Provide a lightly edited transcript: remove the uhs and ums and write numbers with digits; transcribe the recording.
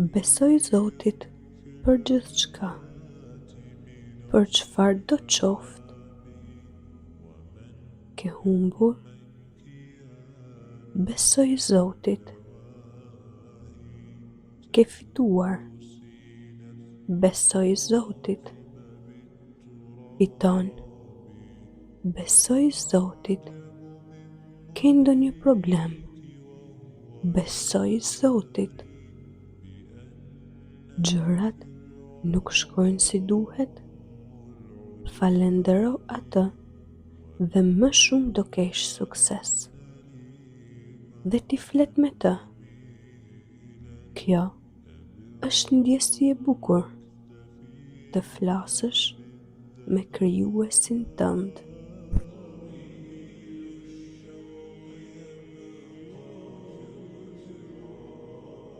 Besoji Zotit për gjithçka, për çfarëdo qoftë. Ke humbur? Besoji Zotit. Ke fituar? Besoji Zotit. Fiton? Besoji Zotit. Ke ndonjë problem? Besoji Zotit. Gjërat nuk shkojnë si duhet? Falëndero atë dhe më shumë do kesh sukses. Dhe ti flet me të. Kjo është ndjesi e bukur të flasësh me krijuesin tënd.